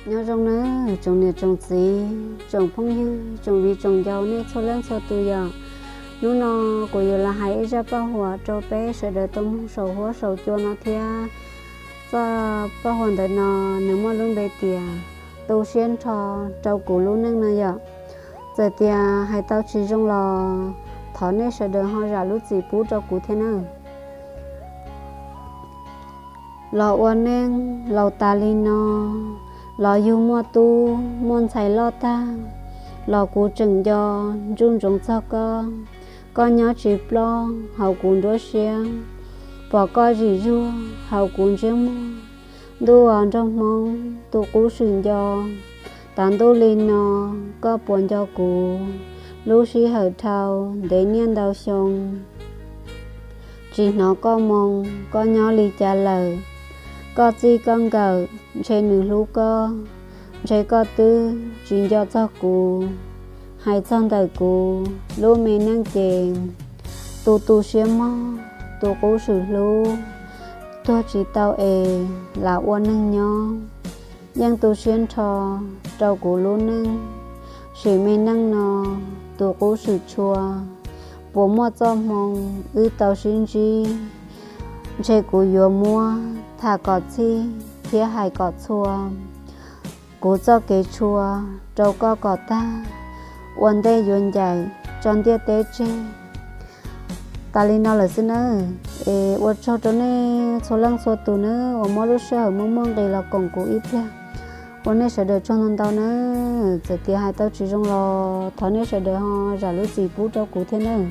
Nyob zoo nawb tsoom niam tsoom txiv, tsoom phooj ywg, tsoom viv tsoom ncaus nej txhua leej txhua tus yom. Hnub no kuv yuav los hais ib zaj paj huam rau peb sawv daws tau mloog saum huab saum cua no thiab. Zaj paj huam ntawm no nws muaj lub npe tias tu siab nrho rau kuv lub neej no yom. Txawm tias hais tau tsis zoo los thov nej sawv daws ho zam lub txim pub rau kuv thiab nawb. Los ua neej laus tas li no, los yug muaj tub muaj ntxhais loj tag, los kuv tseem nco ntsuj ntsoov txog koj. Koj nyob tsis ploj hauv kuv nruab siab, pom koj zim zuag hauv kuv ntsiab muag. Ntuj aw nraug Hmoob tus qub swm nco, tav ntuj li no koj puas nco kuv? Lub sij hawm dhau ntev niaj ntau xyoo, tsis hnov koj moo, koj nyob li cas lawm? Koj txij koj nkawm ntshe nws hlub koj, ntshe koj twb tsis nco txog kuv. Hais txog ntawm kuv lub me neej ces, tu tu siab mog tus qub swm hlub, tuag tsis tau es lam ua neeg nyob. Yeej tu siab nrho rau kuv lub neej, sim me neej no tus qub swm tshua, puas muaj txoj hmoo wb tau sib ntsib? Ntshe kuv yuav muab tham kom txhij thiab hais kom txhua, kuv txoj kev tshua rau koj kom tag, ua ntej yuav ncaim tso ntiaj teb tseg. Tas li no lawm xwb nawb, es ua tsaug rau nej txhua leej txhua tus nawb uas muab lub sij hawm muaj muaj nqis los koom kuv ib pliag. Ua nej sawv daws tsaug ntau ntau nawb, txawm tias hais tau tsis zoo los thov nej sawv daws ho zam lub txim pub rau kuv thiab nawb.